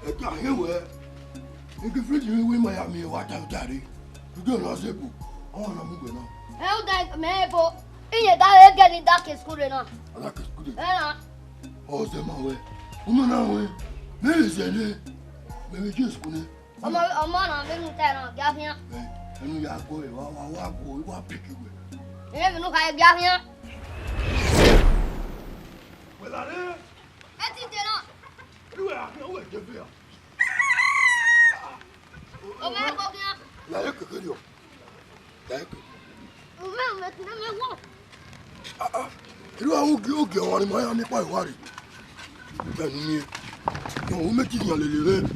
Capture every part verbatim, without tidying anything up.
Ẹka hẹ wẹ, igi fridge ni wẹ ima ya miẹn wa ta ota rre. Igi ọna zẹ ebo, ọmwa na mu gbe na. Ẹ, u da mẹ ebo, iye da re gẹ ni da ke school rre na. Ada ke school rre. Ẹ na. Ọ zẹ ma wẹ, u nọ na wẹ, mẹ vbe zẹ nẹ, mẹ vbe je school nẹ. Ọmọ, ọmọ na vbe nu ta na, gia khian. Ẹ, ẹnu ya gọ ẹ, wa, wa, wa gọ, wa pick wẹ. Ẹ vbe nu kha gia khian. Wẹ la rre. Ẹ ti dẹ na. Ẹ wẹ a khian, wẹ je fe a. Ọ ma ko khian. La ye keke riọ. La ye keke. Ọ ma mẹ tine mẹ wo. Ah, ah. Irú àwọn oge, oge ọmwa ni ma ya miẹn kpa ẹre wa rre. Bẹ́ẹ̀ ni. Yọ, u mẹ ti yan lele rẹ.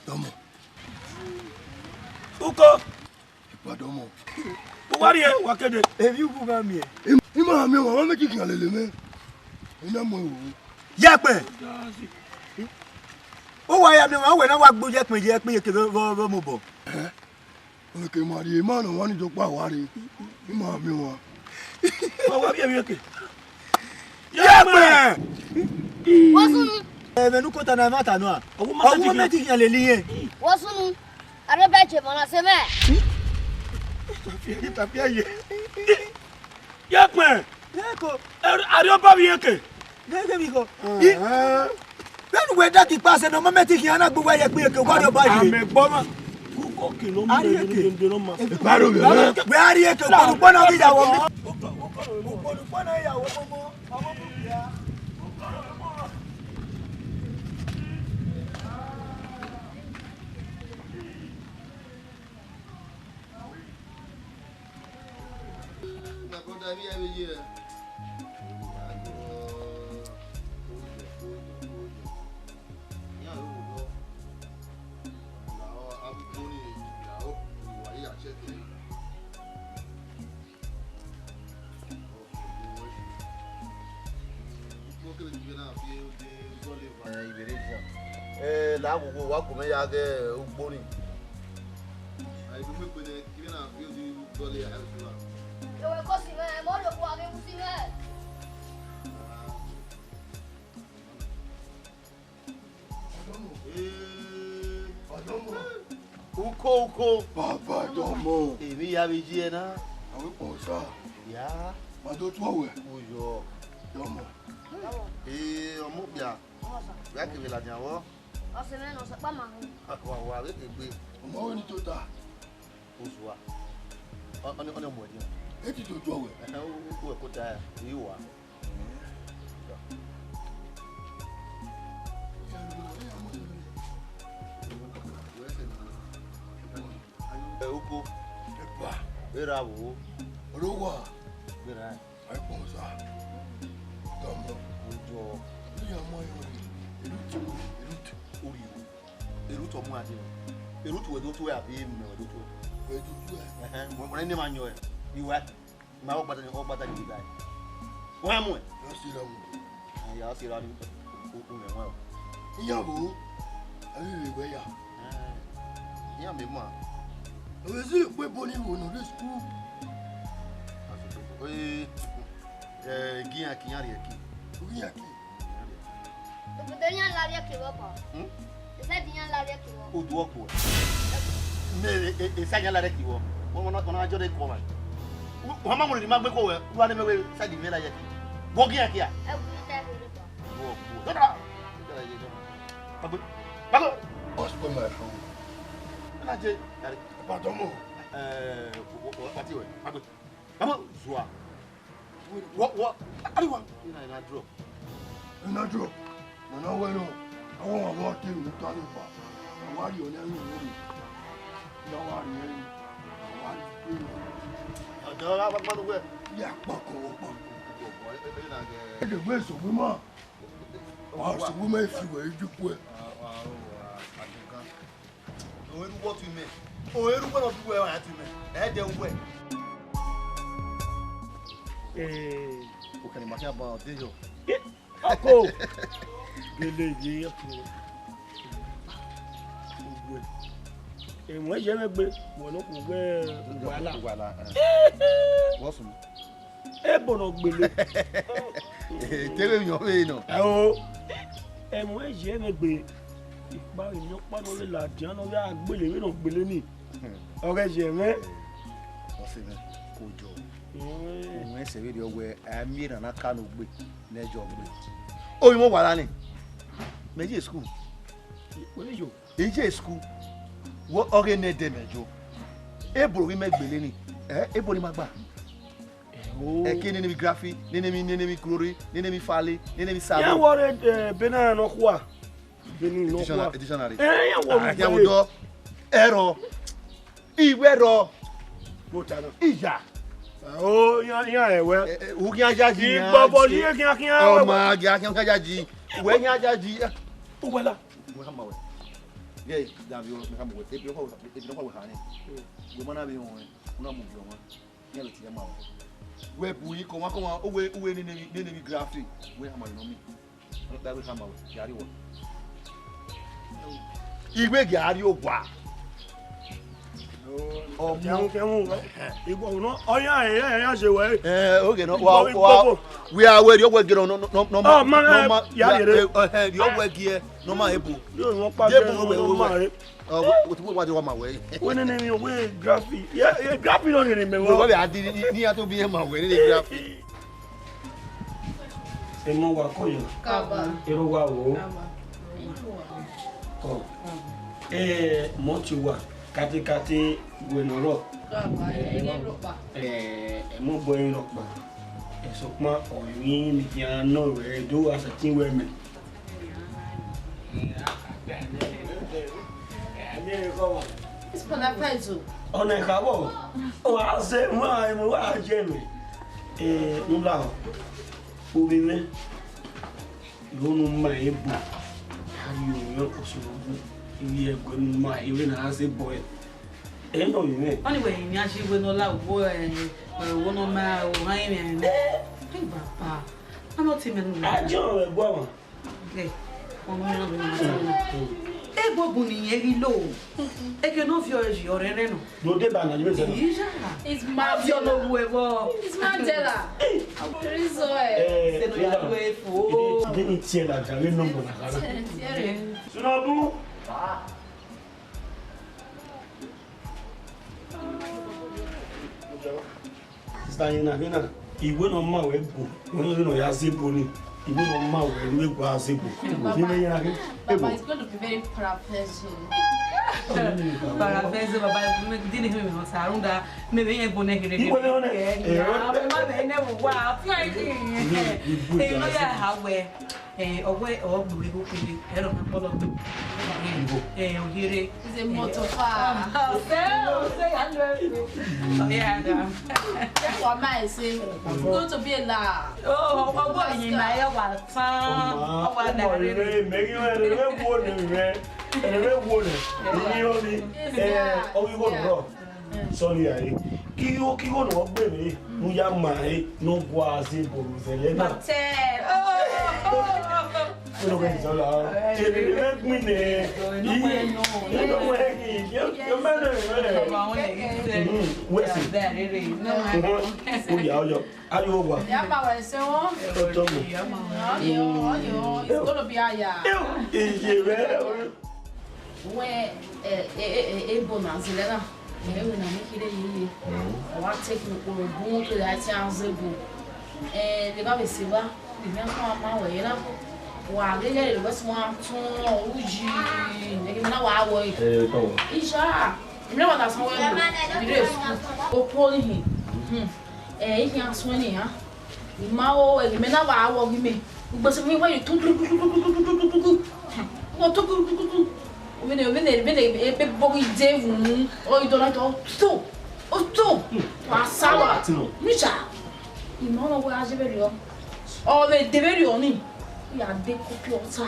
Tọmọ. Uko. Ipadọmọ. Uwa rrie, wa kede. Emwi uwu gha miẹn. Im-, ima gha miẹn wa, wa mẹ kiki lele mwẹ. Ina mọ ewu. Yẹkpẹn. Uwa ya miẹn wa, wẹ na wa gbe yẹkpẹn, yẹkpẹn yeke vbe, vbe, vbe mobọ. Eh? Oneke ma rrie, ima nọ wa ni do kpa wa rre. Ima gha miẹn wa. Wa, wa vbiẹ vbiẹ ke. Yẹkpẹn! Wọ sunu. Ẹmwẹ ne u kota na, ẹmwata nọ a? Ọwọ ma Ọwọ kẹdẹ mẹ ti yan lele irẹn. Wọ sunu. Arre bẹ je mọ na sẹ mẹ. Tafiẹ, tafiẹ ye. Yẹkpẹn! Yẹko. Arre ọba vbe irẹn ke. Gẹgẹ vbe igho. Vbene uwẹ da ghi kpa sẹ ne ọ ma mẹ te khian na gbe uwa ye ẹkpẹn ke uwa rrie ọba ye. Amẹ gbọ ma. Uko ke nọ mu Arrie ke. Dede nọ ma. Wẹ a rrie ke, ukpọnukpọn na ghi ya wọ. Ukpọnukpọn na ya wọ, ọmọ, ọmọ, ọmọ. My brother, have you ever hear? Eh, la ghogho, wa gu mwẹ ya ghe ugbo ni. Ewe ko si mwẹ, mẹ ọ rhie okhuo ghe vbe usi mwẹ. Uko, uko. Baba Dọmọ. Emwi ya vbe yi ẹre na. Avbe kpọnsa. Ya. Ma do tuẹ wẹ. Uyọ. Dọmọ. Ee, ọmọ okpia. Wẹ a kevbe ladian vbọ? Ọse mwẹ ne ọ sẹ ọkpa ma họn. Wa, wa vbe kegbe. Ọmọ wẹ ni tota. Osua. Ọ, ọ, ọ, ọ mu ẹdin. E ti toto wẹ. Ẹhẹn, u, u, u ẹkota, i wa. Ẹ, uko. Epa. Erha vbo? Ọre uwa. Erha. Ai kpọnsa. Dọmọ. Ojọ. Iran mọ yọ rre. Erutu, erutu. Orhiọn. Erutu ọmọ ade. Erutu wẹ do tuẹ abi mẹ wẹ do tuẹ? Wẹ do tuẹ. Ẹhẹn, wẹ, wẹ ne ma yọ ẹ. Iwẹ. Ma ọ gbata, ọ gbata ni da. Wẹ mu ẹ. Yọ si ra mu. Ẹ, ya si ra ni. U, u mẹ wẹ o. Iyan vbo? Ẹ vbe vbe wẹ ya. Ẹ, iyan mẹ ma. Ẹ vbe si kpe bo ni wo nọ rre school. Ẹ, ẹ, gi iran ke iran rhie ẹki. U gi iran ke. Obodo iran la rhie ẹki vbọ kpa. Hmm? Esa di iran la rhie ẹki vbọ. Odu ọkpọ. Mẹ, e, e, esa iran la rhie ẹki vbọ. Wọn, wọn, wọn na jọ de kọ wa. Wa ma mu ni ma gbe ko wẹ. Wa ne mẹ wẹ esa di mẹ la rhie ẹki. Vbọ gi iran ke a? Ẹ wu ni ta ẹre kpa. Odu ọkpọ. Dọda. Dọda ye dọda. Pagbe. Pagbe. What's going on, my phone? Ẹ na je. Papa Dọmọ. Ẹ, wọ, wọ, wọ, pati wẹ. Pagbe. Pagbe. Zua. Wọ, wọ, ariwa. Ina, ina drop. Ina drop. Mana wẹ nọ, awọ wa vọ te ru ta ni pa. Wa ri ọna ru ru. Na wa ri ẹre. Wa ri ẹre. Ọjọ wa pa pa wẹ. Ya pa ko pa. Ede gbe so gbe ma. Wa so gbe ma fi wẹ ju ku ẹ. Oheru wọ tu imẹ. Oheru wọ nọ du wẹ, wa tu imẹ. Ẹ dẹ wẹ. Ee. O kẹne ma kẹ ba ọdẹ yọ. Ọko. Gele ye ọko. Uwe. Ẹmwẹ ye mwẹ gbe, wẹ ne okhuo wẹ wala. Wala, eh. What's wrong? Ebo nọ gbele. Te vbe yọn vbe nọ. Ẹo. Ẹmwẹ ye mwẹ gbe. Ikpa emwi ọkpa nọ vbe ladian nọ vbe a gbele vbe nọ gbele ni. Ọ ghẹ ye mwẹ. Ọse mwẹ, ko jọ. Wẹ sẹ vberriọ wẹ a miẹn erhan na ka ne ogbe ne ẹjọ gbe. Ovbi mwẹ wala ni. Mẹ ye school. Wẹ yo. I ye school. Wẹ ọghe ne ẹdẹ mẹ yo. Ebo ghi mẹ gbele ni. Eh, ebo ni ma gba. Ẹke nene emwi graphic, nene emwi, nene emwi krori, nene emwi fale, nene emwi salo. Ya wọrẹ, eh, ebe na nọkhua. Ebe ni nọkhua. Dictionary, dictionary. Eh, ya wọrẹ. Ah, ya wọrẹ. Ẹrọ. Iwẹ rọ. Mo ta na. Iya. O, ya, ya ẹwẹ. Eh, eh, u khian yayi. Igbọbọ ni e khian khian ẹwẹ. Ọma, ya khian khian yayi. Wẹ khian yayi. Uwẹ la. Wẹ khama wẹ. Ye, da bi o, wẹ khama wẹ. Ebi ọkọ wẹ, ebi ọkọ wẹ khani. Wẹ ma na bi wọn. Una mu bi wọn. Iran vbe tie ma wẹ. Wẹ bu yi kọmwa kọmwa, uwe, uwe nene, nene emwi graphic. Wẹ khama nọ mi. Ọkpa wẹ khama wẹ, ya rrie owa. Iwe gha rrie owa. Ọmọ. Kẹmwẹ, kẹmwẹ, igbo nọ, ọya, ẹyẹ, ẹyẹ, ṣe wẹ. Eh, oge nọ, wa, wa, wa, wẹ rrie ọwẹ gẹ nọ, nọ, nọ, nọ, nọ, ma, nọ, ma, ya rrie. Eh, eh, rrie ọwẹ gẹ, nọ ma ebo. Yo, wọn pa ebo, wẹ, wẹ, wẹ. Ọ, wẹ, wẹ, wẹ, wẹ, wẹ, wẹ. Wẹ nene emwi, wẹ graphic. Yeah, yeah, graphic nọ nene mẹ wẹ. Wẹ, wẹ, a di, ni, ni, ni a to bi ẹ ma wẹ, nene graphic. Emọ wa kọ yọ. Kaba. Ero wa wo. Kaba. Kọ. Eh, mọ ti wa. Katekate wẹ nọ rọ. Kaba, ẹ, ẹ, ẹ rọkpa. Eh, ẹ mọ bọ ẹ rọkpa. Ẹ sokpan, ọ emwi ne iran nọ rẹ do a sẹtin wẹ mẹ. It's Palafezo. Ọna ẹkhavbọ, ọ gha zẹ, mu a, mu a ye mwẹ. Eh, u lahọ, ovbi mwẹ, igho ne u ma ebo, a rhie orhiọn Osanobua, ivbi ẹguẹ ne u ma, ivbi na a zẹ bọe. Ẹ nọ ovbi mwẹ. Ọni wẹ, emwi a ye wẹ ne ọ la, wo, eh, wo ne ọ ma, wo ha emwi a mwẹ. Ẹ baba, a nọ te mẹ nu. A jọ ẹguẹ ọmwa. Ẹ, ọmọ na vbe na ta na. Ebo bu ne irẹn ghi lo. Eke ne ọ viọ ẹre yi ọrẹrẹ nọ. Do deba na, you say. Iya. It's mad. Ọ viọ no ru ẹvbo. It's Mandela. Rizzo, eh. Eh, sẹ no ya lu ẹ fo. Ede, ede ni tie la ja, vbe nọ mọ na kha na. Tie, tie. Sunọbu. Sister, yẹn na, yẹn na, iwe ne ọ ma wẹ ebo, wẹ ne ọ ya zẹ ebo ni, iwe ne ọ ma wẹ ne ọ gua zẹ ebo. Ni mẹ yẹn na khe, ebo. Baba, it's going to be very paraphrasing. Paraphrasing, Baba, me didn't hear me, sir. Arunda, me be yen ebo ne here. Iwe ne ọ nẹ? Eh, eh, ma be ne wa. Ibo. Eh, no ya ha wẹ. Eh, ọ wẹ ọ gbe igho kere, ẹrọ na kpọlọ gbe. Eh, eh, ọ ghi rre. He's a motherfucker. Ọsẹ, ọsẹ, ya lo ẹrẹ. Ọsẹ, ya da. That's what I say. Good to be alive. Oh, ọgbọ yìí na ẹ wà tán. Ọ wà dàrí. Mẹ ghi rẹ, ẹ wo ne mẹ. Ẹ wo ne. Ni ọ ni. Eh, ọ ghi wo nọ. Sorry, aye. Kigho, kigho ne ọ gbe mwẹ, ne u ya ma ẹre, ne ọ gua zẹ ebo vbe ẹzẹlẹ na. Ọtẹ. Ẹ no ghe zọ la. Ẹ ne ẹ gbin nẹ. Iye. Ẹ no wẹ ghi. Yo, yo, mẹ nẹ, mẹ nẹ. Mm, wẹ si. Uhun. Oya, oya. Ayo wa. Ya ma wẹ sẹ wọn. Ọtọ mọ. Ọyọ, ọyọ, it's gonna be aya. Iye rẹ. Wẹ, ẹ, ẹ, ẹ, ẹ, ebo na zẹlẹ na, ẹ, wẹ na ne kherhe ye ye. Ọ wa take me kporo bu to ya ti an zẹ ebo. Ẹ, ne ba vbe se ba, ne mi a tọn ma wẹ ye na. Wa ghe ghe re wẹ sẹ wa tọn uyi, ne ke na wa wọ ye. Ẹ, tọn. Isha, mi na wa da sọn wẹ ebo. Mi re school. O po ni hin. Hmm. Ẹ, ihian sọn ni ya. I ma ho ẹre, mẹ na wa wọ ghi mẹ. Ugbẹn sẹ vbe wẹ tu tu tu tu tu tu tu tu tu tu tu. Wọ tu tu tu tu tu. Vbene, vbene, vbene ebe bọ ghi de vun. Ọ i dọna tọ. Tu. O tu. Wa sa wa. Micha. I ma na wẹ a je vberriọ. Ọ vbe de vberriọ ni. Ya de kopi ọta.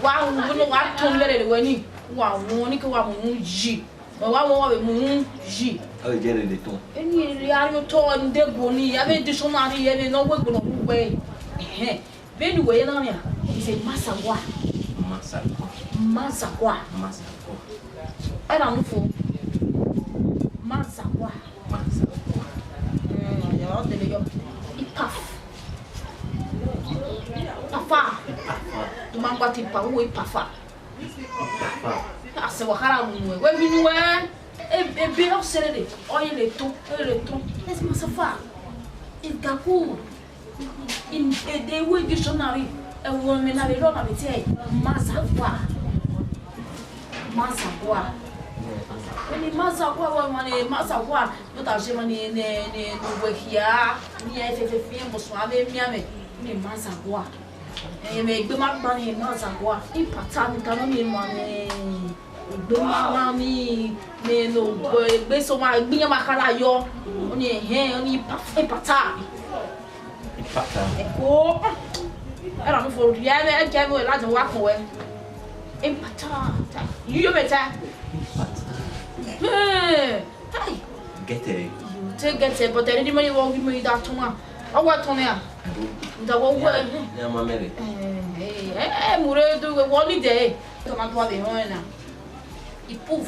Wa hu vbene wa tọn vberriọ wẹ ni. Wa hu ni ke wa mu yi. Mẹ wa mọ vbe mu yi. Ọ je rre tọn. Eni rre a rrie otọ ne debo ni, a vbe dictionary ẹre ne ọ wegbe ne ọ wu wẹ. Ẹhẹn. Vbene uwẹ ye na nian, he say, Mazagua. Mazagua. Mazagua. Mazagua. Ẹna nu fo. Mazagua. Mazagua. Mm, ya ọ dele yọ. Ipaf. Ipafa. Ipafa. Tu ma gba te ipa, uwe ipafa. Ipafa. Asẹ wa khara mu nuẹ. Wẹ mi nuẹ. E, ebe ọ sẹrẹ de. Ọ ye le to. Ọ ye le to. Esi masafa. Igaku. In, eh, the way dictionary, eh, wo me na le rọ na be tie, Mazagua. Mazagua. When the Mazagua, when man, eh, Mazagua, not as she man, eh, ne, ne, ne, we here, ni, eh, fe, fe, fe, mo so ave mi ame, ni Mazagua. Eh, me gbe ma gba ni Mazagua. Ipata ni ta no ni man, eh, egbe ma ma mi, ne no, eh, egbe so ma, egbe yan ma kala yo. Oni, eh, oni ipa-, ipata. Ipata. Ẹko, ẹra mi fo ria ẹmwẹ, ẹjẹ ẹmwẹ ladian wa kọn wẹ. Ipata. Iye mẹ ta. Ipata. Hey, tai. Gẹtẹ. Te gẹtẹ, but ẹni di mẹ ni wọ gi mẹ da tọn ma. Ọ wẹ tọn nẹ a? Abo. Nda wọ wẹ. Ya, ya ma mẹ rẹ. Eh, eh, eh, mu re do wẹ wọ ni dẹ. Tọ ma do wa be họn na. Ipuf.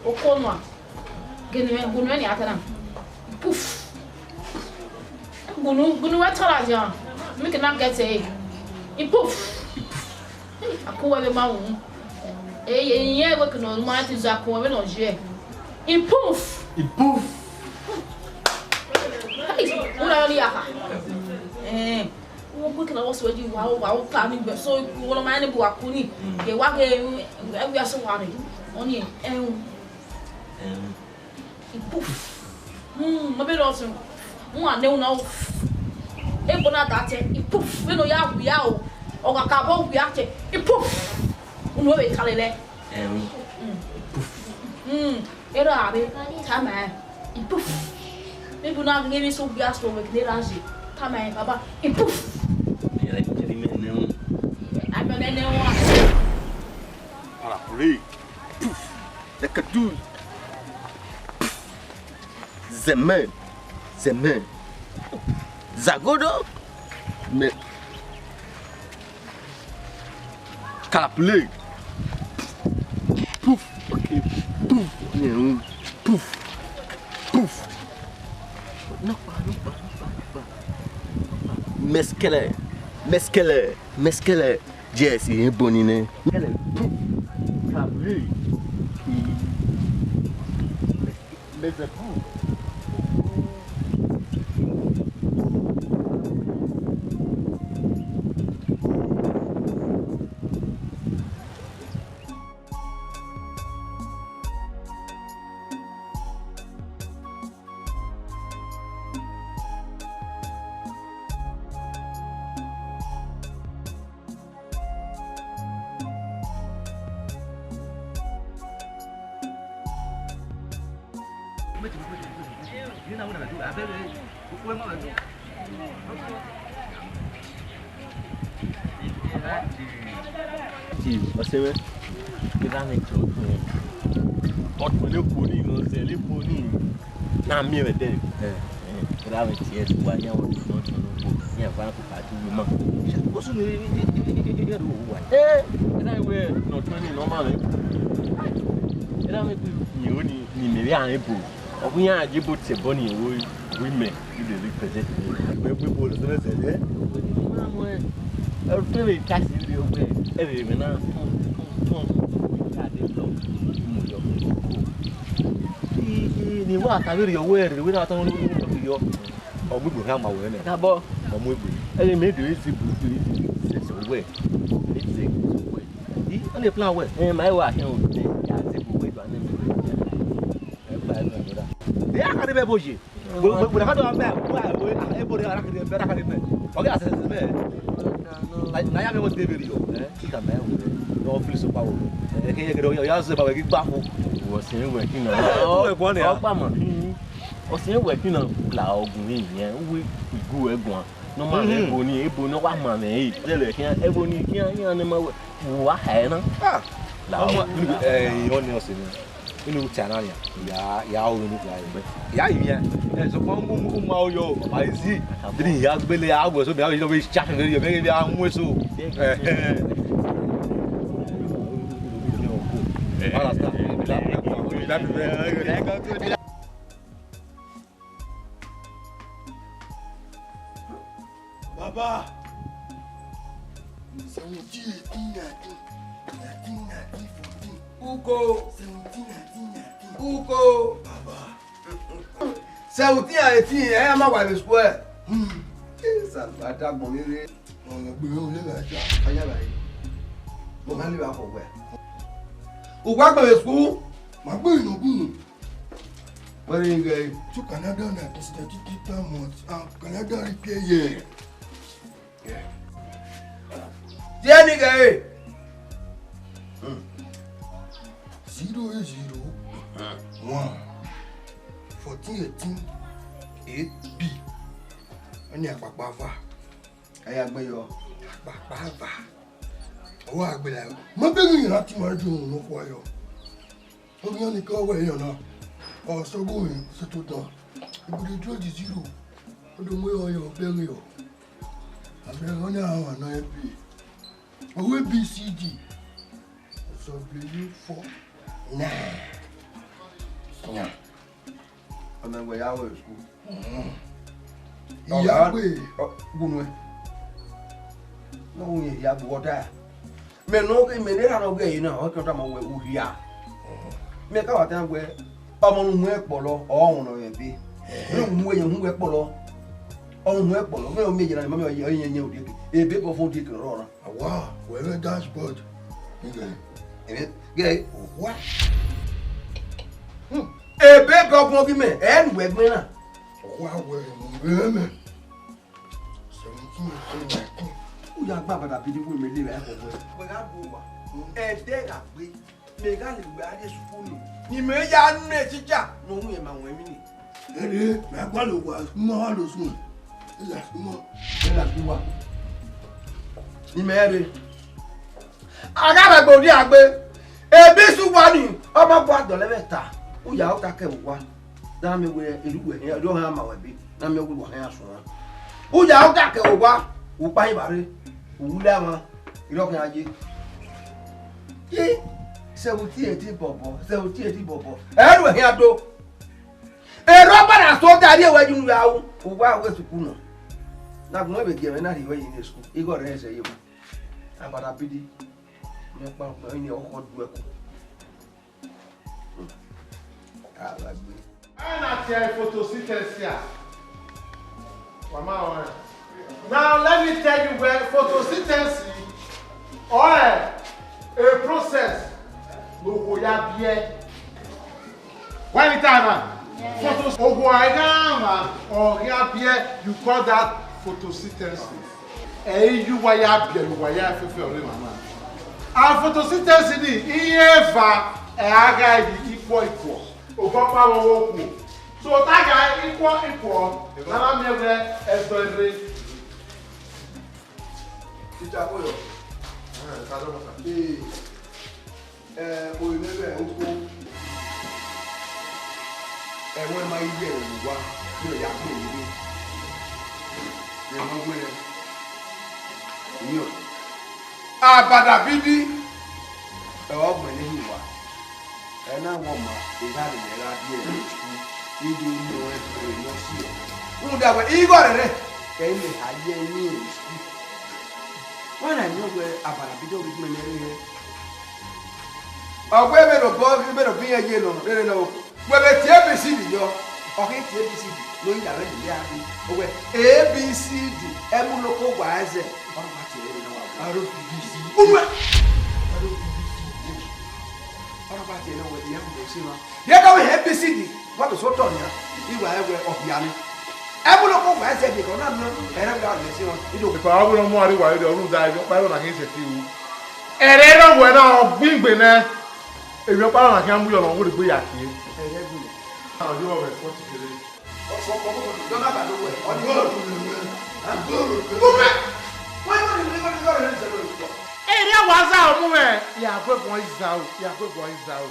Oko nua. Gini mẹ, gunu mẹ ni a ta na. Puf. Gunu, gunu wẹ tara jan. Mi ke na get e. I puf. A ku wẹ vbe ma wu. E, e, iyen wẹ ke nọ ma ti za ku wẹ vbe nọ je. I puf. I puf. Hey, ura li aka. Eh. Wo gbe kina wo so di wa, wa, wa ka ni gbe. So, wo lo ma ni bu wa ku ni. Mm. Ke wa ke, e, we aso wa re. Oni, eh. Em. I puf. Hmm, ma be rọ sun. Mu ane una o. E bona da te. I puf. Vbene ọ ya wia o. Ọ gha ka vbọ wia te. I puf. Unu ebe kale lẹ. Em. Hmm. I puf. Hmm. Erha vbe tama. I puf. Maybe una ghi emwi so gbe aso vbe gele ra je. Tama baba. I puf. Ni ra je ri me ne un. A me ne ne wa. Para pure. Puf. Lekadu. Zẹmẹ, zẹmẹ. Zagodo. Mẹ. Kalaple. Puf. Okay. Puf. Puf. Puf. Nọkpa, nọkpa, nọkpa, nọkpa. Mẹskẹlẹ. Mẹskẹlẹ. Mẹskẹlẹ. Yes, irẹn bọ ni nẹ. Puf. Kalaple. Mẹzẹbu. Ti, ọse mwẹ, I gha mwẹ ti ọtuẹn. Ọtuẹn ne khuo ni, ne ọ zẹ ne khuo ni. Na miẹn mwẹ dẹ. Eh. Eh, I gha mwẹ ti ẹre wa, iran wẹ ọtuẹn ne ọ khuo, iran wa ko ka tu ma. Osu ni, i, i, i, i, i, i, i, wa. Eh, I na wẹ ne ọtuẹn ni ne ọ ma mwẹ. I na mwẹ gbe, ni o ni, ni mẹ vbe a mwẹ ebo. Ọ ghi iran ye ebo tie ẹbọ ni, o, o imẹ. Ibe vbe present. Ẹgbẹ gbogbo lọ sẹbẹ sẹbẹ. Ẹrù tó lè ta sí ibi ọgbẹ. Ẹrù èmi náà tún tún tún ìyá adé lọ. Mo yọ. I i ni wa ta veri ọwẹ rẹ, wẹ na ta wọn lórí ọmọ yọ. Ọmọ ìgbò náà máa wẹ̀ ẹ́ nẹ. Kábọ̀. Ọmọ ìgbò. Ẹni mi dùn ẹ́ sí burúkú yìí. Ṣẹ̀ṣẹ̀ wẹ̀. Ẹ ṣe wẹ̀. Yìí, ó lè plan wẹ̀. Ẹ máa wà kí n ò tẹ̀. Yà á sí burúkú ìgbà náà mi wẹ̀. Ẹ gbà ẹ náà lọ́dà. Ẹ á kàdé bẹ́ẹ̀ bó ṣe. Wẹ, wẹ, wẹ, na ka do ame, wẹ, wẹ, ah, ebo re, ara kiri, ara kiri me. Ọgẹ asẹ me. Na, na ya me wo de beri yo, eh? Ki ka me wo. No feel so power. Eh, ke ye ke do, ya se ba we ki gba fo. Wọ se wẹ kina. Eh, ọ, wẹ gbọ ni a. Ọ gba ma. Ọ se wẹ kina la ogun yi yẹn. Wi igu ẹguan. No ma me ebo ni, ebo ni wa ma me yi. Tẹlẹ kian, ebo ni kian, yan ne ma wẹ. Wa ha na. Ah. La ọmọ, eh, ọ ni ọse ni. Inu ta na nia, ya, ya o inu ta. Ya yi ya. Eh, so pa mu, mu, mu ma o yo, ma zi. Dini ya gbele a gbe so, mi a yo be cha fe yo, me be a mu eso. Eh, eh. Understand? Baba, seventeen, eighteen, nineteen, nineteen, nineteen, fourteen. Uko. Seventeen, nineteen, nineteen. Uko. Baba. Seventeen and eighteen, ẹ ma wa vbe school. Hmm. Esa, wa da gbọn mi rre. Ọmọ gbẹmẹ ò lè gha ja. Ọya bhai. Mo ma lè vbe akọ wẹ. Uwa gbe vbe school. Ma gbe inu gun. Where you going? To Canada na, to study three months and Canada repair here. Yeah. There you go. Hmm. Zero eight zero one fourteen eighteen eight B. Ẹni àpapọ̀ àfà. Ẹ ya gbe yọ. Àpapọ̀ àfà. Ọwọ́ àgbẹ̀là. Mo bẹ̀rù ìrántí máa ń dùn òun lọ́kọ̀ ayọ̀. Ọgbìn ni kọ́ wẹ̀ yàn náà. Ọ̀sọ́gbó mi ṣe tó tán. Ìbùdó dúró di zero. Ó dùn mú ọyàn bẹ́rẹ̀ ọ̀. Àbẹ̀rẹ̀ wọn ní àwọn àna ẹ pè. Owó A B C D. Ọ̀sọ̀ bẹ̀rẹ̀ four nine. Sọ̀yàn. Ọmọ ẹgbẹ́ yà wẹ̀ school. Ìyá pè. Gbónú ẹ. Wọ́n wọ́n yẹn ìyá gbọ́ dáa. Mẹ nọ, mẹ ne erha nọ ghe ẹre na, ọ kẹn tama wẹ u hia. Mẹ ka wa tan wẹ, ọmọ ne uhunmwu ẹkpọlọ, ọ wọn nọ rẹn be. Ne uhunmwu ẹyẹn, uhunmwu ẹkpọlọ, ọ uhunmwu ẹkpọlọ, mẹ ọ miẹn yẹn na, mẹ ọ yẹn yẹn odieke. Ebe bọ fo odieke rọ na. Awa, wẹ vẹ dashboard. Gẹ. Ebe, gẹ. Wa. Ebe bọ fo gi mẹ, ẹ nu ẹgbẹ na. Wa wẹ mu mẹ. Seventeen, eighteen, nineteen. U ya gba bada bidi wẹ mẹ le vbe ẹkọ wẹ. Wẹ gha gu owa. Ẹdẹ gha gbe. Mẹ gha le wẹ a rrie sukulu. Ni mẹ ya nẹ chicha ne ọ ru ẹn ma wẹ emwi ni. Ẹre, mẹ gba le owa, ma wa lo sun. Ẹ ya sun mọ. Ẹ ya sun wa. Ni mẹ rre. A gha vbe gbe orhiọn gbe. Ebi su wa ni, ọ ma gua dọlọ ẹmwata. U ya ota kẹ vbe owa. Na miẹn wẹ erha uwẹ hia, erha ọhan ma wẹ ebe, na miẹn wẹ erha ọhan suẹn. U ya ota kẹ owa, u kpa hin vba rre, u wu lẹ mwa, erha ọhan ye. Ye, seventeen, eighteen bọbọ, seventeen, eighteen bọbọ. Ẹ ru ẹhian do. Erha ọba na so da rrie wẹ ye unu ya ru, u wa wẹ sukulu nọ. Na gun ẹvbe gie ẹmwẹ na rhie wẹ ye ne school, igho rẹ ẹsẹ ye mwa. Abada bidi, ne ọkpa ọkpa, ne ọkhọ du ẹko. Alagbe. Ẹ na tie photosynthesis a. Wa ma rẹn. Now let me tell you where photosynthesis or a process ne okhuo ya biẹ. Wẹ ni ta na? Photos, okhuo a gha ma, ọ gha biẹ, you call that photosynthesis. Ẹ i ye uwa ya biẹ, uwa ya fẹfẹ ọre mama. And photosynthesis ni, iye eva ẹ a gha yi equal equal. Obọ ọkpa vbe ọvbokhuo. So, ta gha equal equal, na na miẹn wẹ ẹdọ rre. Teacher, hold on. Ee, ẹ, orinmwẹ vbe uko. Ẹmwẹ ma i ye ẹre vbe owa, ne ọ ya gbe emwi rre. Rẹn ma wẹẹ, iyẹn abadabidi, ẹ, ọ gbẹn ne hin wa. Ẹ na wọ ma, erha ne mẹ gha biẹ vbe school, I do nọ ẹn, ọ si ẹn. Rhunmwuda wẹẹ, igho rẹrẹ, kẹ imẹ ha ye ẹre ni vbe school. Wẹ na nọ wẹẹ, abadabidi ọ ghi gbẹn nẹ rre hẹ. Ọ wẹẹ vbene obọ, vbene obọ iran ye nọ, rere nọ, wẹ vbe tie A B C D yọ, ọ khe tie A B C D, ne ọ ya vbe lele a dee. Ọ wẹẹ, A B C D, ẹmwẹ uloko wa ẹzẹ, ọ na wa tie ẹre na wa. Aro A B C D. Uwẹ! Aro A B C D. Ọ na wa tie ẹre na wẹẹ, iran mu ẹse na. Rhie ka wẹẹ A B C D, wa do sẹ otọ nian, I wa rẹn wẹẹ ọ hia nẹ. Ẹmwẹ uloko wa ẹzẹ de, ọ na miẹn, ẹre wa lẹ ẹse na, I do. Epa, ọ wẹẹ ne ọ mu aro wa rre, ọ rhunmwuda, emwi ọkpa ẹre na khin sẹ fi ru. Ẹre rọ wẹ na, ọ gbingbe nẹ. Emwi ọkpa na khian mu yọ ne ọ wẹ egbe ya kie. Ẹre gbe. A yọ vbe fọti kere. Erriọ wa zaro mu mwẹ, ya gu ẹguọn izaro, ya gu ẹguọn izaro.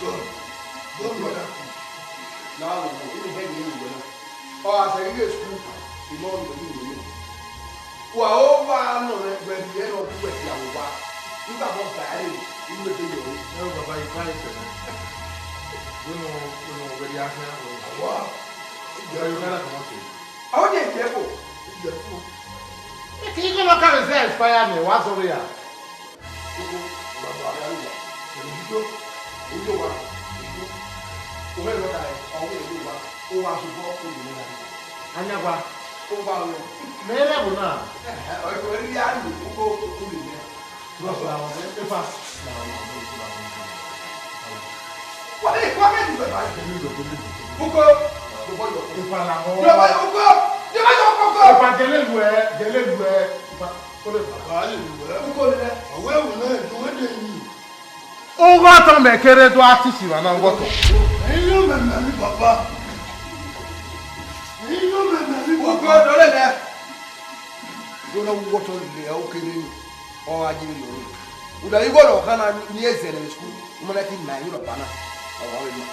John, John, brother. Na wo, wo, ini hẹ ni wo na. Ọ a sẹ ghe school, imọ ni wo ni. Wa o wa nọ nẹ, wẹ rhie nọ, wẹ dia owa. Iba bọ ba ẹre, iwe de yo. Ẹ o baba, ifa ẹsẹ nẹ. Wẹ nọ, wẹ nọ, wẹ dia khian. Wa. Ẹ o, ifa na kọmọ ke. Ọ de jẹ ko. Jẹ ko. Ẹ kì í kọ́ lọ ká ẹsẹ expire nẹ, wa sọ wẹ ya. Uko, baba, ya lu wa. Uko, uko wa, uko. Uko, uko wa, uko wa. Anyagba. Uko wa, uko. Mẹ lẹ bu na. Ẹhẹ, ọ, uko, ya lu, uko, uko, uko. Baba, epa. Wa, wa, wa, wa, wa. Uko, uko, uko. Epa la, uko. Uko, uko, uko. Epa gele lu ẹ, gele lu ẹ. Epa. Uko le. Uko le. Ọghe ẹvbo na, ẹdẹ wẹ de yi. Ughọ tọn mẹ kere do a tisi vba na ughọ tọn. Ẹyin yọ mẹ mẹ mi baba. Ẹyin yọ mẹ mẹ mi baba. Uko do le nẹ. Do na ughọ tọn le o kere ni. Ọ gha je vberriọ. Uda igho rọ khan na ni e zẹ ne school. Uma na ti ma ẹyin rọ ba na. Ọ wa vbe ma.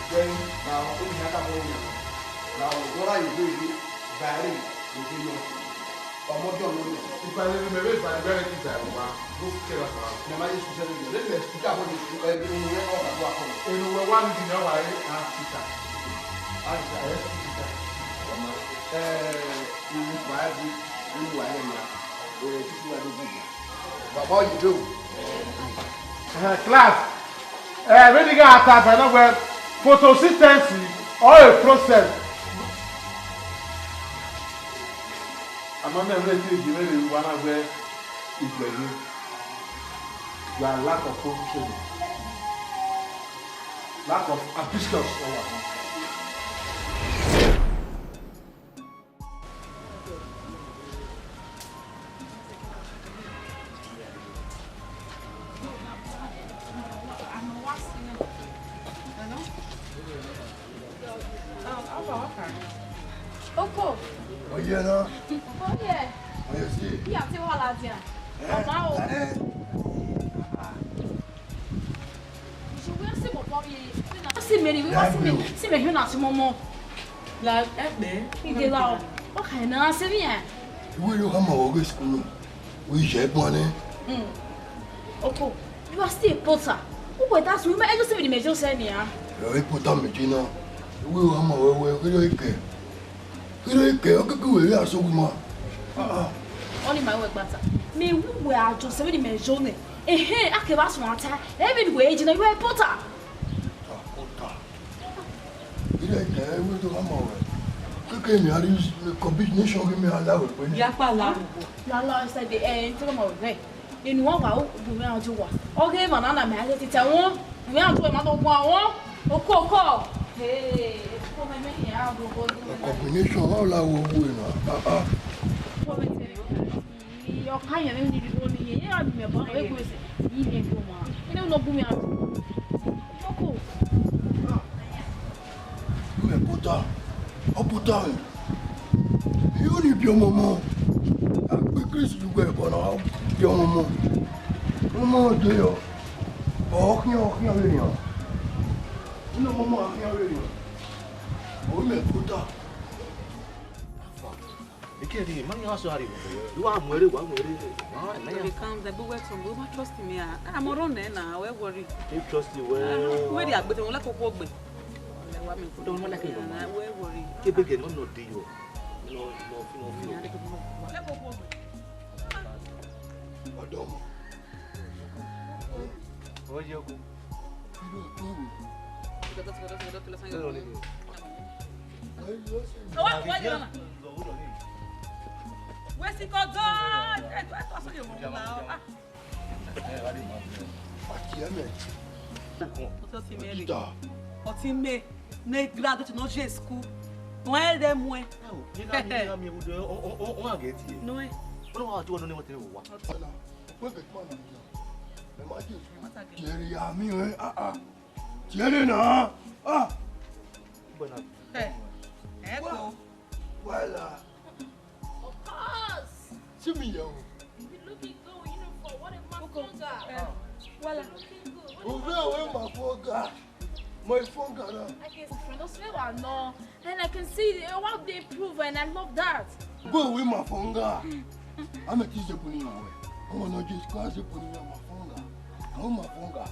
Then, na, u ni hia ka bọ yan. Na, u gọra igho yi, ba ẹre, u gbe yọ. Ọmọ John nọ mẹ. Ipa ne mẹ vbe ba ẹre ki da ẹre wa, do kẹ ra sa. Mẹ ma ye school sẹ vbe, let's speak about this, ẹ, unu rẹ ọ ka do akọ. Enu wẹ wa ni di nẹ wa re, a teacher. A teacher. Ẹ, teacher. Ọmọ, ẹ, unu wa ẹvbo, unu wa ẹvbo ya. Ẹ, teacher wa do good. Baba oyibo. Eh, class. Eh, vbene I gha ta ba na wẹ photosynthesis or a process. Ama mẹ vbe te je vbe wa na wẹ igbẹghe. You are lack of home training. Lack of hibiscus or what? Oko. Oye na. Oye. Oye si. Iya te wa la dia. Eh, ọma o. Are. Ṣe wẹ se mo bọ ye. Si me ri, wẹ si me. Si me hu na si mo mo. La ẹgbẹ. Ide la o. O ka na se mi ya. Iwe yo ha ma wo ge school. Wẹ iye ẹgbọn nẹ. Hmm. Oko, you are still a potter. Uwẹ da sunu, ẹ jọ sẹ vbene imẹ jọ sẹ nian. Ẹ i potter mẹ je na. Uwẹ wa ma wẹ wẹ, kherhe ọ i kẹ. Kherhe ọ i kẹ, ọ kẹkẹ wẹ ghi a sẹ ogu ma. Ah, ah. Ọni ma wẹ gbata. Mẹ wu wẹ a jọ sẹ vbene imẹ jọ nẹ. Ehe, a kẹ vbe a suẹn ata. Ẹ vbene wẹ je na, you are a potter. Potter, potter. Ire kẹ, ẹ wẹ do ma wẹ. Kẹkẹ mẹ a ri combination ghi mẹ a la wẹ kpe ni. Ya kpa la. La la, ẹ sẹ de, ẹ, n te ma wẹ. Enu wa wa, u bu mwẹ rhan Oduwa. Ọ ghe emwa na na mẹ a ghe tita wọn. Mwẹ rhan Oduwa, ma do guan wọn. Okoko. Hey, ko mẹ mẹ hin a do go do. Combination, wa la wo wo na. Ah, ah. Ko mẹ te ri o. Ọ ka yẹn vbe ni rhirhi ni yẹn, iran ni mẹ ba egbe ẹse, ni yẹn do ma. Ene u nọ gu mwẹ aro. Ọkọ. Mẹ kota, ọ kota mwẹ. Iru ni biẹ ọmọmọ. A kpe Kristi yu ugbẹn ẹbọ na, ọ biẹ ọmọmọ. Ọmọ de yọ. Ọ khian, ọ khian vberriọ. Unu ọmọmọ a khian vberriọ. Ọ mẹ kota. Ekeri, ma yan so ari. Wa mu ere, wa mu ere. Wa na ya. Calm down, but wait, don't, don't trust me. Ah, I'm on na, don't worry. You trust you well. Where the agbe, don't like okwo gbe. Don't like it. Don't worry. Kebe ge no no di yo. No, no, no, no. Ọdọ. Oye oku. Where's he called God? Ọtí mẹ rè. Ọtí mẹ ne graduate nọ ye school. Wọ́n ẹ rẹ mu ẹ. Nọ ẹ. Tiẹ rẹ ya mi ẹ, ah, ah. Tiẹ rẹ na, ah. Ẹ, ẹ kọ. Wala. Of course. See me here. You looking good with uniform. What a man. Wala. Looking good. What a man. Over away my phone guy. My phone guy now. I can friend us well, no. And I can see the work they improve, and I love that. Go away, my phone guy. I'm a teacher, putting away. I'm gonna just cause you putting on my phone guy. I'm my phone guy.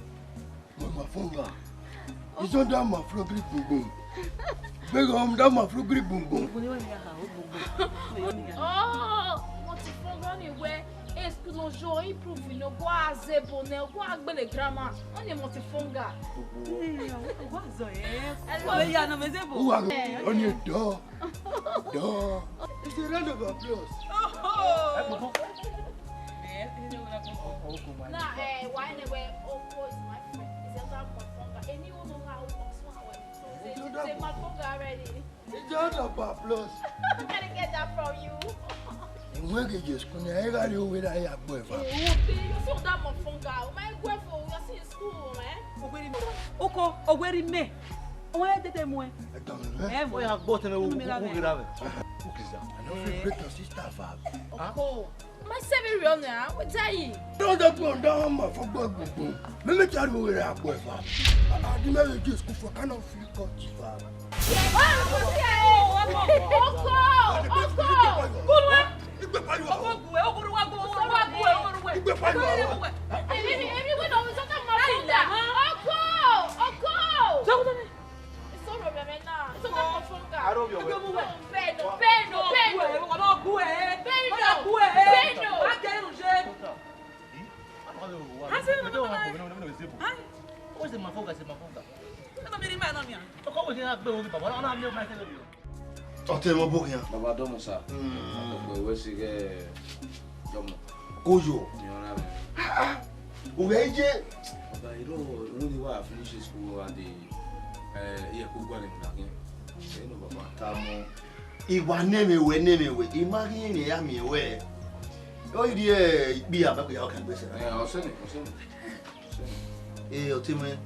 Mama Fonga. Izo da ma fro gri gbungbo. Beg him da ma fro gri gbungbo. Oh, Mama Fonga ni wẹ, e school no yo, improve no, go azebo ne, go agbele grammar. Oni Mama Fonga. Go azo e. Hello. Go ya no mezebo. Uwa, oni do. Duh. It's a round of applause. Oh. Nah, eh, why anyway? Oko is my friend. He's a Mafonga. And you know how Oxford went. So he's a Mafonga already. It's a round of applause. Where can I get that from you? Ìwé kejì school ni ẹ gha rí owó rà yà gbọ́ ẹ̀fà. Owó pé yóò fi ọ̀dà Mafonga. Ọmọ ẹgbẹ́ fún òun yọ sí school, eh? Oko, owó rí mẹ́. Ọmọ ẹ tètè mú ẹ. Ẹ tàn mí, ẹ? Ẹ mú. Ó yà gbọ́ tẹ́lẹ̀ wọ́n kúkú gíra rẹ̀. Kúkú gíra. I no fit break your sister fast. Oko. My seven real now. What tell you? Don't just go down my football gbogbo. Let me tell you where I go far. I didn't know you just go for kind of free cut far. Oko! Oko! Igbe pariwo. Oko gu ẹ, oko wa gu, oko wa gu ẹ, oko wa gu ẹ. Igbe pariwo. Èmi, èmi wí lọ sọ ká mọ fúnga. Oko! Oko! Sọ fún mi. Sọ̀rọ̀ mẹ̀mẹ̀ náà. Sọ ká mọ fúnga. Arọ mi ọwẹ. Bẹ́ẹ̀ nọ, bẹ́ẹ̀ nọ, bẹ́ẹ̀ nọ. Oko wa gu ẹ. Bẹ́ẹ̀ nọ, bẹ́ẹ̀ nọ. Má jẹ́ irun ṣe. Asi na mama. Where's the Mafonga? Is the Mafonga? Ẹ bá mi rí mẹ́rin náà mi à. Ọkọ wo ni a gbé orí bàbá náà mi ò máa tẹ́lẹ̀ mi o. Ọtẹ mọ bó yẹn. Baba dọmọ sa. Mm. Ọgbẹ ìwé sí kẹ dọmọ. Kò yọ. Ní ọ̀rá mi. Òwe yìí jẹ́. Baba, you know, when you were finish school and the, eh, yeah, kó gbà ní ìgbà yẹn. You know, baba. Tamọ. Iwa nẹmwẹ wẹ, nẹmwẹ wẹ, I ma ghi rẹn ya miẹn wẹ. Ọ i rhie ikpia ba ya ọkẹ gbese na. Eh, ọsẹ ni, ọsẹ ni. Ọsẹ ni. Eh, ọtẹn mwẹ.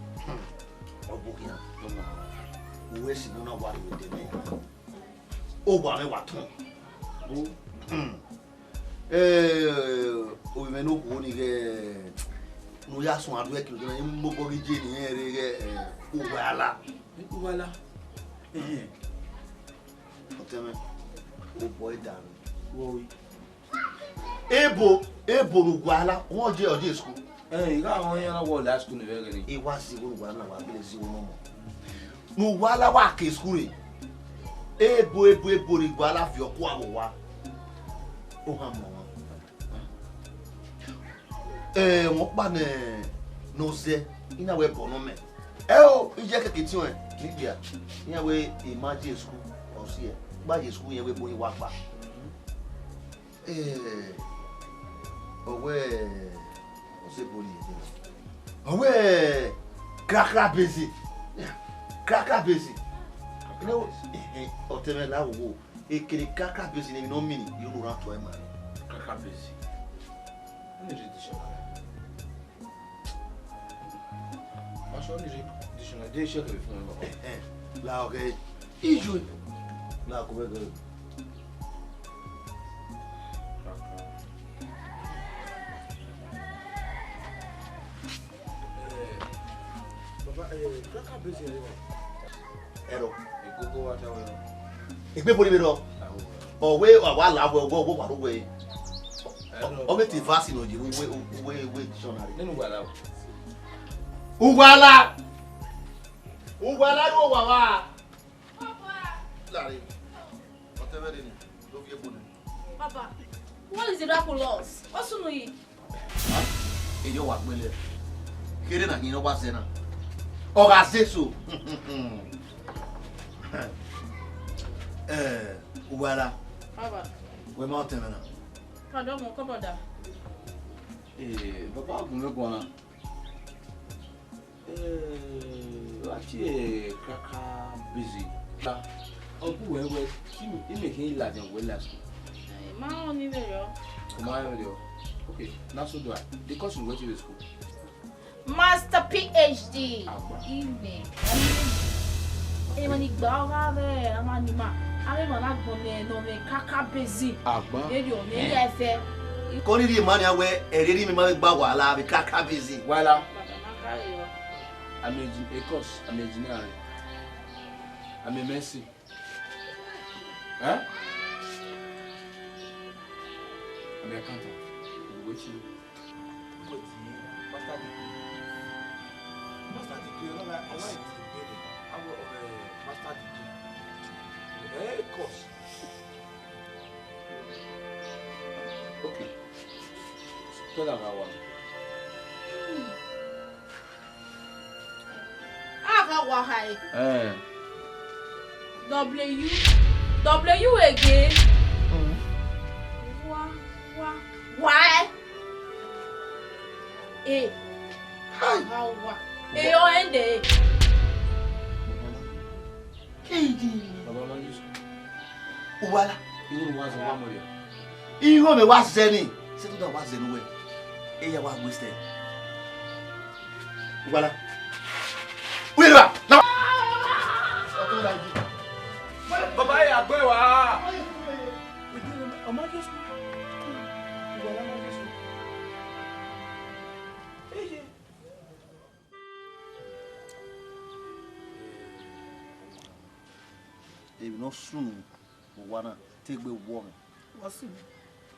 Ọ bu khian. Uwẹ si nọ na wa rhie odẹ mwẹ. Owa mwẹ wa tọn. Bu. Eh, ovbi mwẹ ne okhuo ni ghẹ, ne u ya suẹn adu ẹki odẹ mwẹ, I mu obọ ghi je ne irẹn rre ghẹ, eh, Uwala. Uwala. Eh. Ọtẹn mwẹ, obọ ẹdanre. Wọ wi. Ebo, ebo ne Uwala, wọ́n jẹ́ ọdí school. Eh, I gha wọn yan wọ la school ni vbe ghe ni. I wa si wo Uwala na wa gele si wo mọmọ. Ne Uwala wa ke school re. Ebo, ebo, ebo ne Uwala fi ọkua vbe owa. O ha mọ wọn. Eh, wọn kpa ne, ne ọ zẹ, I na wẹ ẹbọ nọ mẹ. Ẹ o, I ye keke tiọn ẹn, ne I kpia. I na wẹ I ma ye school, ọ si ẹ. Gba ye school yẹn wẹ ebo ni wa kpa. Eh, ọ wẹ, ọ sẹ ebo ni ye. Ọ wẹ, Krakra Basin. Krakra Basin. Ọtẹn mwẹ la wo. Ekene Krakra Basin ne emwi ne ọ mini, I unu ra tuẹ ma. Krakra Basin. Don't you read dictionary? They check it for me, Baba. Eh, eh. La, okay. Issue. La, go back, go. Eh, Baba, eh, cracker base here, Baba. Ẹrọ. Egogo wa ta wẹ. Egbe bori vbe rọ. Awo. Ọ wẹ, ọ wa la wẹ, ọ wẹ, ọ wẹ, wa ru wẹ. Ẹrọ. Ọ mẹ te verse nọ ye uwe, uwe, uwe dictionary. Nínú wa la o. Uwala. Uwala ru wa wa. Lare. Ọtẹn mwẹ de ni. Do fi ebo nẹ. Papa, what is the miraculous? What's going on? Eyo wa gbele. Kere na hin ne ọ wa zẹ na. Ọ gha zẹ eso. Eh, Uwala. Baba. Wẹ ma ọtẹn mwẹ na. Pardon, mo kọ brother. Eh, Baba, gun mẹ guan na. Eh, wa tie cracker base. Ọgua wẹ wẹ, imẹ khin ladian wẹ la school. Eh, ma rẹn ọni vberriọ. Ọ ma rẹn vberriọ. Okay, na so do I. The course you went to the school. Master P H D. Agba. Imẹ. Emọ ni gba ọgha vbe ama ni ma. Ave emọ na gbọn nẹ nọ mwẹ cracker base. Agba. Vberriọ, ne ya ẹfẹ. Kọ ni rhie ma nian wẹ, ẹre rhie ma vbe gba Uwala vbe cracker base. Uwala. Baba, ma ka rriọ. I'm a gen-, of course, I'm a engineer. I'm a medicine. Eh? I'm a accountant. Wetin? Master degree. Master degree, ọna, ọna ti bẹrẹ. Awọ, eh, master degree. Eh, course. Okay. Tell her that one. A gha wa ha ẹre. Eh. W, W again. Mm. Wa, wa, wa. E. Hi. A gha wa. E, ọ ẹn dẹ. Baba, ma Jesu. Uwala. Igho ne uwa zẹ, uwa mọ rriọ. Igho mwẹ wa zẹ ni. Sẹ te uwa zẹ ne uwẹ. Eya wa waste. Uwala. Uwala. Na. Baba, ya gbe wa. Ọmọ Jesu. Uwala, ọmọ Jesu. Emwi ne ọ sunu vbe owa na te egbe wọ mwẹ. Wọ sunu.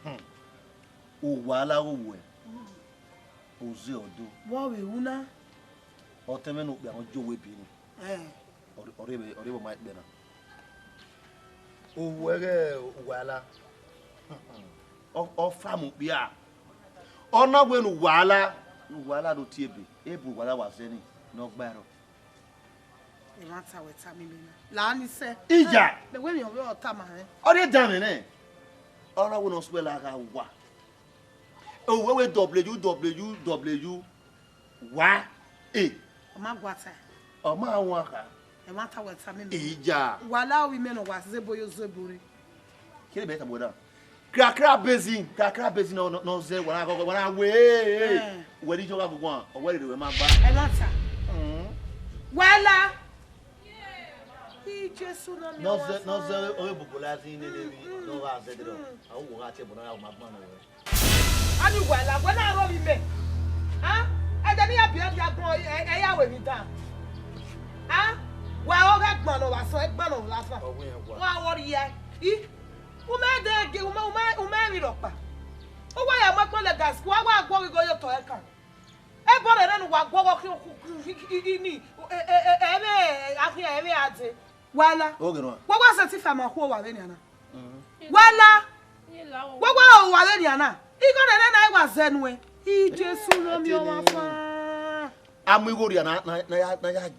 Hmm. Uwala gho wuẹ, oze ọdo. Vbọ vbe ru na? Ọtẹn mwẹ ne okpia ne ọ ye owa ebiebi. Eh. Ọ rre, ọ rre vbe, ọ rre vbe ọ ma kpẹ na. Ohu ẹghẹ Uwala, ọ, ọ fa mu okpia. Ọ na wẹ ne Uwala, ne Uwala do tie ebe, ebe Uwala wa zẹ ni, ne ọ gba ẹrọ. Ẹmwata wẹ tama imẹ na. La ni sẹ. Ija. Mẹ wẹ emwi ọ vbe ọ tama rẹn. Ọ rre dan mwẹ nẹ. Ọ na wẹ ne ọ suẹ la gha wa. Ohu ẹghẹ W W W wa e. Ọ ma guata. Ọ ma wan kha. Ẹmwata wẹ tama imẹ. Ija. Uwala, ovbi mẹ ne ọ wa zẹ ebo yo zẹ ebo rre. Kere mẹ tama wẹ na. Cracker base, cracker base nọ, nọ, nọ zẹ wa na gọgọ, wa na wẹ. Eh. Wẹ ni jọ gha guguan, ọ wẹ rere wẹ ma gba. Ẹmwata. Mm. Uwala. I Jesu na miẹn. Nọ zẹ, nọ zẹ ọre bubu la zin nene mi, nọ gha zẹ dẹrọ. A wo gha tie bu na ya ma gbọn nọ. Ani Uwala, wẹ na rọ vbe imẹ. Ah? Ẹdẹ ne I ya biẹ dia agbọn, ẹ, ẹ ya ru emwi dan. Ah? Wa ọghe ẹgbọn ne ọ vba sọn, ẹgbọn ne ọ vba fan. Ọ wẹ iran wa. Wa wọ rhie. I? U ma de ge, u ma, u ma, u ma emwi rhọkpa. Uwa ya mu ẹgbọn lẹ ga school, a wa guọghọ igho ye otọ ẹkan. Ebo rẹ ne uwa guọghọ khin, khin, khin, khin, khin, ni, e, e, e, ẹmwẹ, a khian ẹmwẹ a dee. Uwala. Oghe nọ. Wa wa sẹtin fa ma khuo wa vbenian na. Mhm. Uwala. Ye la o. Wa wa ho wa vbenian na. Igho nene na i wa zẹ nuẹn. I Jesu, eh, ne ọ miẹn ọmwa fan. A mu igho rria na, na, na ya, na ya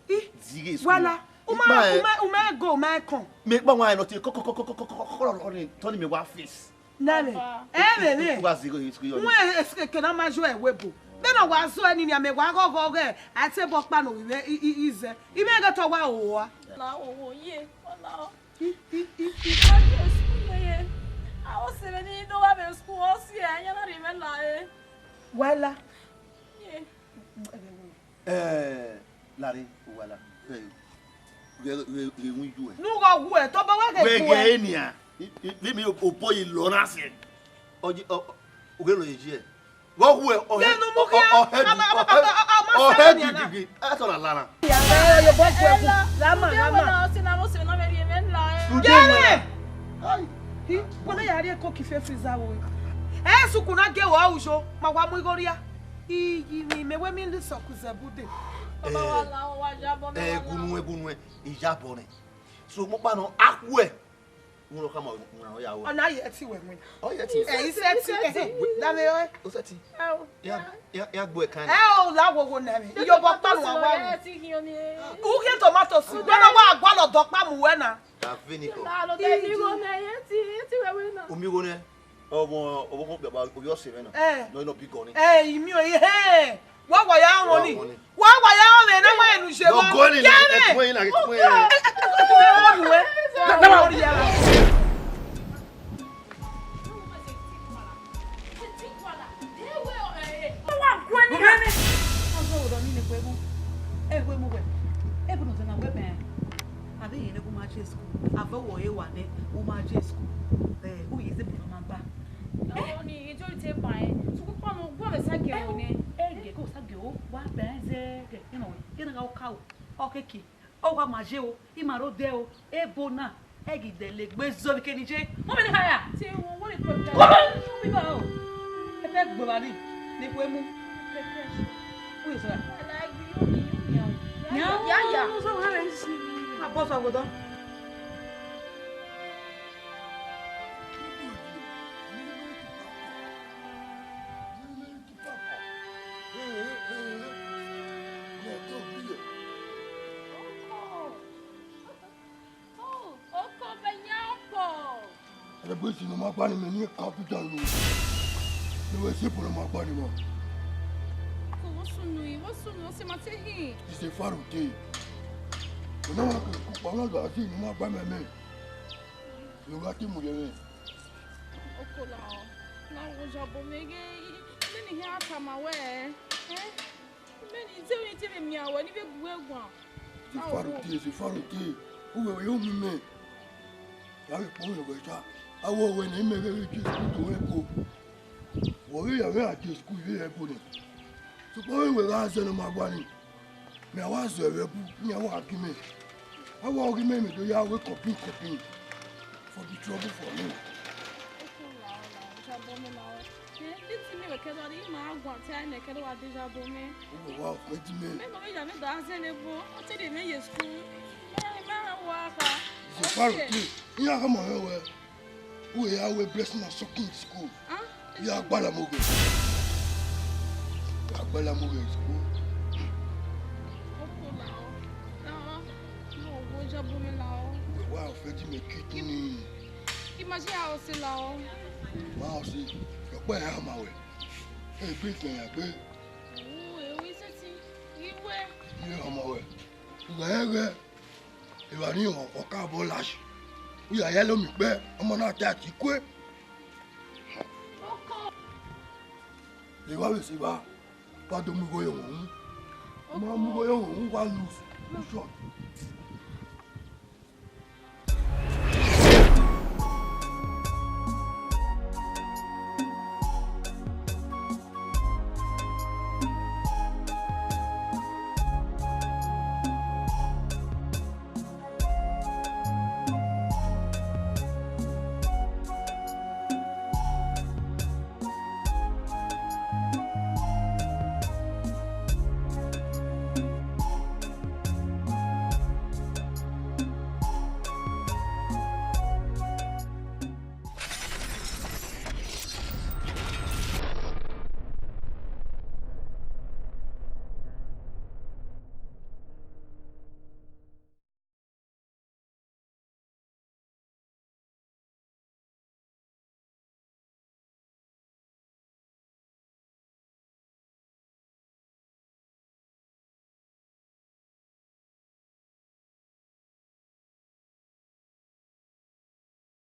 zighe school. Uwala. U ma, ikpa, eh, u ma, u ma go, u ma kọn. Mẹ kpa wan nọ tie kọ, kọ, tọ ni mẹ wa face. Name. Papa. Ẹ vbe vbe. U gha zighe school yọ. Wẹ eke na ma jọ ẹwe bo. Bẹghe ne wa zọ ẹni ni, a mẹ wa ghọghọ ghẹ, a te bọ kpa ne ovbi mwẹ i, i, i zẹ. I mwẹ ghẹ te ọ wa ho a. La owo ye, ọna. I, i, i, i. Wa ye school ye ye. A o se vbe ni do wa vbe school, ọ si ẹ, a yan na rhie mwẹ la e. Uwala. Ye. Eh. Lare, uwa la. Ghẹ, ghẹ, ghẹ, ghẹ wu yu ẹ. Ne u gha wu ẹ, tobọ wẹ ghẹ wu ẹ. Wẹ ghẹ nian. Vbe mi obọ ye lọ na sẹ. Ọ, ọ, u ghẹ lọ ye yi ẹ. Vbe ọ wu ẹ, ọ hẹ, Yenu mu ọ, khian. Ọ hẹ di, Ama, ọ ama, hẹ, ama, ama, ọ hẹ ama, di ama. Gigi. Ẹ tọ na la na. Ya, ẹ, ye bọ gu ẹ gu. Lama, lama. Ọsẹ na mo se na vbe rhie mwẹ la ẹ. Today Yẹrẹ. Wena ya rrie eko ki fefri za wo. Ẹ sukun na gie wẹ uyo, ma wa mu igho rria. Iyi ni mẹ wẹ mi li sọkuzẹ bude. Ọba wa la, wa ya bọ mẹ, ẹ, wa la. Gunu ẹ, gunu ẹ, iyabọ nẹ. So mo kpa nọ, a khu ẹ. Wuna khama wuna ọ ya wẹ. Ọ na ye ẹti wẹ wẹ. Ọ ye ẹti. Ẹ, isẹ ti. Dame ẹ. O sẹ ti. Ẹ o. Ya, ya, ya gbe kan. Ẹ o, la wo wo nẹ mi. Iyo bọ kpa nu wa. Ẹ ti hin oni. U ghe tomato si. Wẹ na wa gua lọ dọ kpa mu wẹ na. Ka vinegar. La lo de mi wo nẹ, ẹ ti, ẹ ti wẹ wẹ na. Omi wo nẹ. Ọmọ, ọmọ kan baba, obi ọse mwẹ na. Eh. No, no, bi gọni. Eh, imi o, eh. Wa wa ya wọn ni. Wa wa ya wọn mwẹ, na wa enu je. No, gọni na, ẹ tue na, ẹ tue. Ẹ tue wọn nu ẹ. Na, na, na. Wa gọni na. Ọzọ wo dọ ni ne kwe mu. E kwe mu wẹ. E bu no zẹ na wẹ bẹn. Avbe irẹn ne gu ma je school, avbe ọvbokhan ọre wa nẹ, u ma je school, ẹ, u ye zẹ ebo ne ọ ma gba. Ọni, ijọ te ba ẹn, sukukpa ne ọ gua vbe sa gie ẹre nẹ. Ẹ, gie ke u sa gie o, wa ba ẹn zẹ, gie, you know, gie na gha oka o, ọ keke, ọ wa ma je o, ima rre odẹ o, ebo na, ẹ ghi dẹ legbe zọ vbe keni je. Mọ mẹ ne ha ya. Te wo, wo ni problem. Wo, wo, wo, wo, wo. Ẹ fẹ gbe evba ni, ne khuemu. Uye sẹ ra? Nian, ya, ya. Abọ sẹ ọghe odọ. Oko, oko vbe yan ọkọ. Ẹgbẹe esi ne ọ ma gba ni mẹ ni capital ro. Ne wẹ si ebo ne ọ ma gba ni mẹ. Ko wo sunu yi, wo sunu, ọ sẹ ma te hin. Ise faro te. Ọna wa ke kukpa na gha si ne ọ ma gba mẹ mẹ. Yo gha te mu ye mẹ. Oko la ọ. Na wo jabọ mẹ ghe. Mẹ ni hia tama wẹ. Eh? Mẹ ni te, te vbe miẹn wẹ ni vbe gu ẹre guan. Ise faro te, ise faro te. Uwẹ wẹ yo mu mẹ. Ya vbe kpọnmwẹ vbe ẹcha. Awọ wẹ ne imẹ vbe je school do ẹko. Wẹ vbe ya vbe a je school vbe ẹko nẹ. Sokpan vbe wẹ gha zẹ ne ọ ma gua ni. Mẹ a wa zẹ vbe ẹbu, iran wa gie mẹ. Awọ ghi mẹ, mẹ do ya wẹ kọpin kọpin. For the trouble for me. Oko la ọ, la ọ, jabọ mẹ la ọ. Eh, iti mẹ vbe kẹdọ, ima a guan te a nẹ kẹdọ wa de jabọ mẹ. Uwẹ wa ọfẹ di mẹ. Mẹ ma vbe ya mẹ da zẹ ne ebo, ọ te de mẹ ye school. Mẹ, mẹ a wa kha. Ise faro te, iran khama mwẹ wẹ, uwẹ ya wẹ blessing na sucking school. Ah? Ya gbala mu ghe. Ya gbala mu ghe school. Oko la ọ. La ọ. No, wo jabọ mẹ la ọ. Uwẹ wa ọfẹ di mẹ kidney. Imagine how say la ọ. Ma ọ si, ọkpa ya ma wẹ. Ẹ gbe ife ya gbe. Uwẹ, uwẹ sẹtin. Iwẹ. Iye ọmọ wẹ. Uwẹ ẹghẹ. Evba ni ọ, ọ ka bọ lash. U ya ya lo mi kpẹ, ọmọ na ta ti kue. Oko. Evba vbe sẹ evba, wa do mu igho ye wọn hu. Ma mu igho ye wọn hu, wa lose. U short.